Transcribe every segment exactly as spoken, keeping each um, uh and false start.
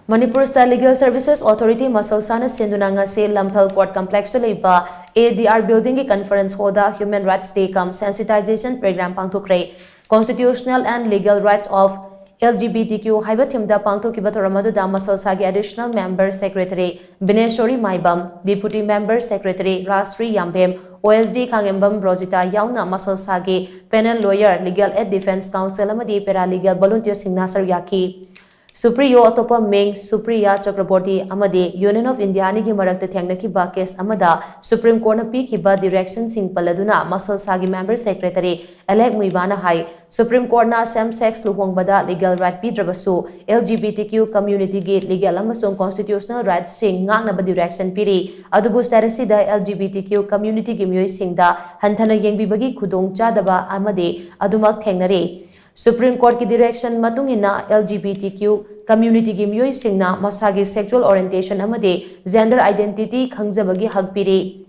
Manipur State Legal Services Authority ꯃꯁꯜꯁꯥꯅ ꯁꯤꯟꯗꯨꯅ ꯉꯁꯤ ꯂꯝꯐꯦꯜ Court Complexꯇ ꯂꯩꯕ A D R Buildingꯒꯤ Conference Hallꯗ Human Rights Day cum Sensitization Program ꯄꯥꯡꯊꯣꯛꯈ꯭ꯔꯦ꯫ Constitutional and Legal Rights of L G B T Q ꯍꯥꯏꯕ themeꯗ ꯄꯥꯡꯊꯣꯛꯈꯤꯕ ꯊꯧꯔꯝ ꯑꯗꯨꯗ ꯃꯁꯜꯁꯥꯒꯤ Additional Member Secretary ꯕꯤꯅꯦꯁꯣꯔꯤ ꯃꯥꯏꯕꯝ, Deputy Member Secretary Rajshri ꯌꯥꯝꯕꯦꯝ, O S D ꯈꯥꯉꯦꯝꯕꯝ Rozita ꯌꯥꯎꯅ ꯃꯁꯜꯁꯥꯒꯤ panel lawyer, legal aid defense counsel ꯑꯃꯗꯤ paralegal volunteerꯁꯤꯡꯅ ꯁꯔꯨꯛ ꯌꯥꯈꯤ꯫ ꯁꯨꯄ꯭ꯔꯤꯌꯣ, ꯑꯇꯣꯞꯄ ꯃꯤꯡ ꯁꯨꯄ꯭ꯔꯤꯌꯥ ꯆꯀ꯭ꯔꯕꯣꯔꯇꯤ ꯑꯃꯗꯤ Union of India ꯑꯅꯤꯒꯤ ꯃꯔꯛꯇ ꯊꯦꯡꯅꯈꯤꯕ case ꯑꯃꯗ Supreme Courtꯅ ꯄꯤꯈꯤꯕ directionꯁꯤꯡ ꯄꯜꯂꯗꯨꯅ ꯃꯁꯜꯁꯥꯒꯤ member secretary ꯑꯂꯦꯛ ꯃꯨꯏꯕꯥꯅ ꯍꯥꯏ, Supreme Courtꯅ same sex ꯂꯨꯍꯣꯡꯕꯗ legal right ꯄꯤꯗ꯭ꯔꯕꯁꯨ L G B T Q communityꯒꯤ legal ꯑꯃꯁꯨꯡ constitutional rightsꯁꯤꯡ ꯉꯥꯛꯅꯕ direction ꯄꯤꯔꯤ꯫ ꯑꯗꯨꯕꯨ state ꯑꯁꯤꯗ L G B T Q communityꯒꯤ ꯃꯤꯑꯣꯏꯁꯤꯡꯗ ꯍꯟꯊꯅ ꯌꯦꯡꯕꯤꯕꯒꯤ ꯈꯨꯗꯣꯡꯆꯥꯗꯕ ꯑꯃꯗꯤ ꯑꯗꯨꯃꯛ ꯊꯦꯡꯅꯔꯤ꯫ Supreme Courtꯀꯤ direction ꯃꯇꯨꯡ ꯏꯟꯅ L G B T Q communityꯒꯤ ꯃꯤꯑꯣꯏꯁꯤꯡꯅ ꯃꯁꯥꯒꯤ sexual orientation ꯑꯃꯗꯤ gender identity ꯈꯪꯖꯕꯒꯤ ꯍꯛ ꯄꯤꯔꯤ꯫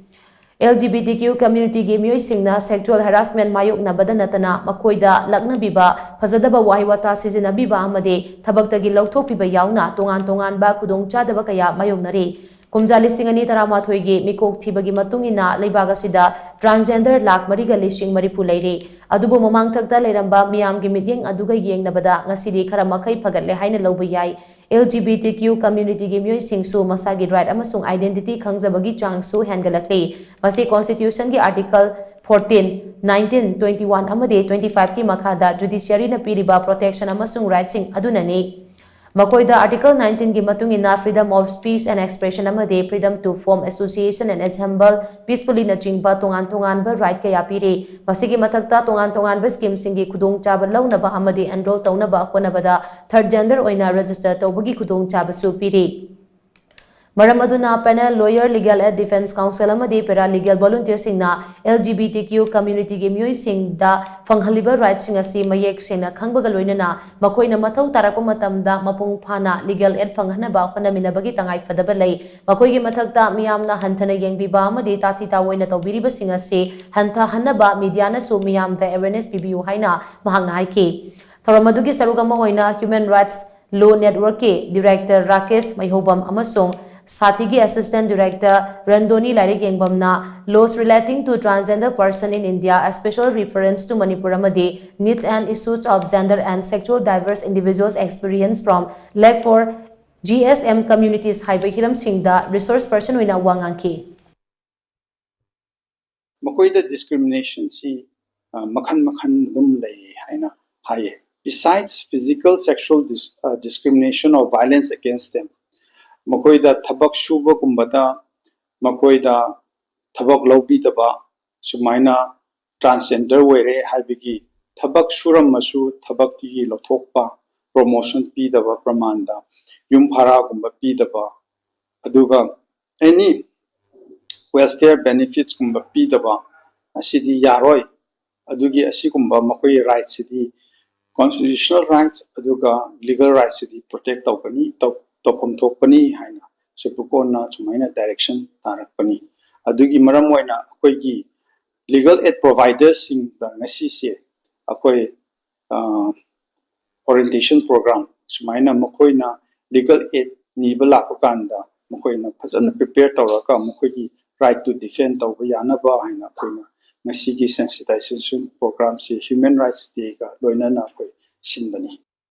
L G B T Q communityꯒꯤ ꯃꯤꯑꯣꯏꯁꯤꯡꯅ sexual harassment ꯃꯥꯌꯣꯛꯅꯕꯗ ꯅꯠꯇꯅ ꯃꯈꯣꯏꯗ ꯂꯛꯅꯕꯤꯕ, ꯐꯖꯗꯕ ꯋꯥꯍꯩ ꯋꯥꯇꯥ ꯁꯤꯖꯤꯟꯅꯕꯤꯕ ꯑꯃꯗꯤ ꯊꯕꯛꯇꯒꯤ ꯂꯧꯊꯣꯛꯄꯤꯕ ꯌꯥꯎꯅ ꯇꯣꯉꯥꯟ ꯇꯣꯉꯥꯟꯕ ꯈꯨꯗꯣꯡꯆꯥꯗꯕ ꯀꯌꯥ ꯃꯥꯌꯣꯛꯅꯔꯤ꯫ ꯀꯨꯝꯖꯥ ꯂꯤꯁꯤꯡ ꯑꯅꯤ ꯇꯔꯥꯃꯥꯊꯣꯏꯒꯤ ꯃꯤꯀꯣꯛ ꯊꯤꯕꯒꯤ ꯃꯇꯨꯡ ꯏꯟꯅ ꯂꯩꯕꯥꯛ ꯑꯁꯤꯗ transgender ꯂꯥꯈ ꯃꯔꯤꯒ ꯂꯤꯁꯤꯡ ꯃꯔꯤꯐꯨ ꯂꯩꯔꯤ꯫ ꯑꯗꯨꯕꯨ ꯃꯃꯥꯡꯊꯛꯇ ꯂꯩꯔꯝꯕ ꯃꯤꯌꯥꯝꯒꯤ ꯃꯤꯠꯌꯦꯡ ꯑꯗꯨꯒ ꯌꯦꯡꯅꯕꯗ ꯉꯁꯤꯗꯤ ꯈꯔ ꯃꯈꯩ ꯐꯒꯠꯂꯦ ꯍꯥꯏꯅ ꯂꯧꯕ ꯌꯥꯏ꯫ L G B T Q communityꯒꯤ ꯃꯤꯑꯣꯏꯁꯤꯡꯁꯨ ꯃꯁꯥꯒꯤ right ꯑꯃꯁꯨꯡ identity ꯈꯪꯖꯕꯒꯤ ꯆꯥꯡꯁꯨ ꯍꯦꯟꯒꯠꯂꯛꯂꯤ꯫ ꯃꯁꯤ Constitutionꯒꯤ Article fourteen, nineteen, twenty-one ꯑꯃꯗꯤ twenty-fiveꯀꯤ ꯃꯈꯥꯗ judiciaryꯅ ꯄꯤꯔꯤꯕ protection ꯑꯃꯁꯨꯡ rightꯁꯤꯡ ꯑꯗꯨꯅꯅꯤ꯫ ꯃꯈꯣꯏꯗ Article nineteenꯒꯤ ꯃꯇꯨꯡ ꯏꯟꯅ freedom of speech and expression ꯑꯃꯗꯤ freedom to form association and assemble peacefullyꯅꯆꯤꯡꯕ ꯇꯣꯉꯥꯟ ꯇꯣꯉꯥꯟꯕ right ꯀꯌꯥ ꯄꯤꯔꯤ꯫ ꯃꯁꯤꯒꯤ ꯃꯊꯛꯇ ꯇꯣꯉꯥꯟ ꯇꯣꯉꯥꯟꯕ schemeꯁꯤꯡꯒꯤ ꯈꯨꯗꯣꯡꯆꯥꯕ ꯂꯧꯅꯕ ꯑꯃꯗꯤ enroll ꯇꯧꯅꯕ ꯍꯣꯠꯅꯕꯗ third gender ꯑꯣꯏꯅ register ꯇꯧꯕꯒꯤ ꯈꯨꯗꯣꯡꯆꯥꯕꯁꯨ ꯄꯤꯔꯤ꯫ ꯃꯔꯝ ꯑꯗꯨꯅ panel lawyer, legal aid defense counsel ꯑꯃꯗꯤ paralegal volunteerꯁꯤꯡꯅ L G B T Q communityꯒꯤ ꯃꯤꯑꯣꯏꯁꯤꯡꯗ ꯐꯪꯍꯜꯂꯤꯕ rightꯁꯤꯡ ꯑꯁꯤ ꯃꯌꯦꯛ ꯁꯦꯡꯅ ꯈꯪꯕꯒ ꯂꯣꯏꯅꯅ ꯃꯈꯣꯏꯅ ꯃꯊꯧ ꯇꯥꯔꯛꯄ ꯃꯇꯝꯗ ꯃꯄꯨꯡ ꯐꯥꯅ legal aid ꯐꯪꯍꯟꯅꯕ ꯍꯣꯠꯅꯃꯤꯟꯅꯕꯒꯤ ꯇꯉꯥꯏ ꯐꯗꯕ ꯂꯩ꯫ ꯃꯈꯣꯏꯒꯤ ꯃꯊꯛꯇ ꯃꯤꯌꯥꯝꯅ ꯍꯟꯊꯅ ꯌꯦꯡꯕꯤꯕ ꯑꯃꯗꯤ ꯇꯥꯊꯤ ꯇꯥꯑꯣꯏꯅ ꯇꯧꯕꯤꯔꯤꯕꯁꯤꯡ ꯑꯁꯤ ꯍꯟꯊꯍꯟꯅꯕ mediaꯅꯁꯨ ꯃꯤꯌꯥꯝꯗ awareness ꯄꯤꯕꯤꯌꯨ ꯍꯥꯏꯅ ꯃꯍꯥꯛꯅ ꯍꯥꯏꯈꯤ꯫ ꯊꯧꯔꯝ ꯑꯗꯨꯒꯤ ꯁꯔꯨꯛ ꯑꯃ ꯑꯣꯏꯅ Human Rights ꯂꯣ ꯅꯦꯠꯋꯔꯛꯀꯤ ꯗꯤꯔꯦꯛꯇꯔ ꯔꯥꯀꯦꯁ ꯃꯩꯍꯧꯕꯝ ꯑꯃꯁꯨꯡ ꯁꯥꯊꯤꯒꯤ ꯑꯦꯁꯤꯁꯇꯦꯟ ꯗꯤꯔꯦꯛꯇꯔ ꯔꯟꯗꯣꯅꯤ ꯂꯥꯏꯔꯤꯛ ꯌꯦꯡꯕꯝꯅ Laws Relating to Transgender Person in India, A Special Reference to Manipur ꯑꯃꯗꯤ Needs and Issues of Gender and Sexual Diverse Individuals Experience from Left for G S M Communities ꯍꯥꯏꯕ ꯍꯤꯔꯝꯁꯤꯡꯗ resources person ꯑꯣꯏꯅ ꯋꯥ ꯉꯥꯡꯈꯤ꯫ ꯃꯈꯣꯏꯗ ꯗꯤꯁꯀ꯭ꯔꯤꯃꯤꯅꯦꯁꯟꯁꯤ ꯃꯈꯜ ꯃꯈꯜ ꯑꯗꯨꯝ ꯂꯩ ꯍꯥꯏꯅ ꯍꯥꯏꯌꯦ꯫ Besides physical, sexual dis- uh, discrimination or violence against them, ꯃꯈꯣꯏꯗ ꯊꯕꯛ ꯁꯨꯕꯒꯨꯝꯕꯗ ꯃꯈꯣꯏꯗ ꯊꯕꯛ ꯂꯧꯕꯤꯗꯕ, ꯁꯨꯃꯥꯏꯅ ꯇ꯭ꯔꯥꯟꯁꯖꯦꯟꯗꯔ ꯑꯣꯏꯔꯦ ꯍꯥꯏꯕꯒꯤ ꯊꯕꯛ ꯁꯨꯔꯝꯃꯁꯨ ꯊꯕꯛꯇꯒꯤ ꯂꯧꯊꯣꯛꯄ, ꯄ꯭ꯔꯣꯃꯣꯁꯟ ꯄꯤꯗꯕ ꯄ꯭ꯔꯃꯥꯟꯗ ꯌꯨꯝ ꯚꯔꯥꯒꯨꯝꯕ ꯄꯤꯗꯕ, ꯑꯗꯨꯒ ꯑꯦꯅꯤ ꯋꯦꯜꯐꯤꯌꯔ ꯕꯦꯅꯤꯐꯤꯠꯁꯀꯨꯝꯕ ꯄꯤꯗꯕ ꯑꯁꯤꯗꯤ ꯌꯥꯔꯣꯏ꯫ ꯑꯗꯨꯒꯤ ꯑꯁꯤꯒꯨꯝꯕ ꯃꯈꯣꯏꯒꯤ ꯔꯥꯏꯠꯁꯤꯗꯤ ꯀꯣꯟꯁꯇꯤꯇ꯭ꯌꯨꯁꯅꯦꯜ ꯔꯥꯏꯠꯁ ꯑꯗꯨꯒ ꯂꯤꯒꯜ ꯔꯥꯏꯠꯁꯤꯗꯤ ꯄ꯭ꯔꯣꯇꯦꯛ ꯇꯧꯒꯅꯤ, ꯇꯧ- ꯇꯧꯐꯝ ꯊꯣꯛꯄꯅꯤ ꯍꯥꯏꯅ ꯁꯨꯄ꯭ꯔꯤꯝ ꯀꯣꯔꯠꯅ ꯁꯨꯃꯥꯏꯅ ꯗꯥꯏꯔꯦꯛꯁꯟ ꯇꯥꯔꯛꯄꯅꯤ꯫ ꯑꯗꯨꯒꯤ ꯃꯔꯝ ꯑꯣꯏꯅ ꯑꯩꯈꯣꯏꯒꯤ ꯂꯤꯒꯜ ꯑꯦꯗ ꯄ꯭ꯔꯣꯚꯥꯏꯗꯔꯁꯤꯡꯗ ꯉꯁꯤꯁꯦ ꯑꯩꯈꯣꯏ ꯑꯣꯔꯤꯌꯦꯟꯇꯦꯁꯟ ꯄ꯭ꯔꯣꯒ꯭ꯔꯥꯝ, ꯁꯨꯃꯥꯏꯅ ꯃꯈꯣꯏꯅ ꯂꯤꯒꯜ ꯑꯦꯗ ꯅꯤꯕ ꯂꯥꯛꯄ ꯀꯥꯟꯗ ꯃꯈꯣꯏꯅ ꯐꯖꯅ ꯄ꯭ꯔꯤꯄꯦꯌꯔ ꯇꯧꯔꯒ ꯃꯈꯣꯏꯒꯤ ꯔꯥꯏꯠ ꯇꯨ ꯗꯤꯐꯦꯟ ꯇꯧꯕ ꯌꯥꯅꯕ ꯍꯥꯏꯅ ꯑꯩꯈꯣꯏꯅ ꯉꯁꯤꯒꯤ ꯁꯦꯟꯁꯤꯇꯥꯏꯖꯦꯁꯟ ꯄ꯭ꯔꯣꯒ꯭ꯔꯥꯝꯁꯤ ꯍ꯭ꯌꯨꯃꯦꯟ ꯔꯥꯏꯠꯁ ꯗꯦꯒ ꯂꯣꯏꯅꯅ ꯑꯩꯈꯣꯏ ꯁꯤꯟꯕꯅꯤ꯫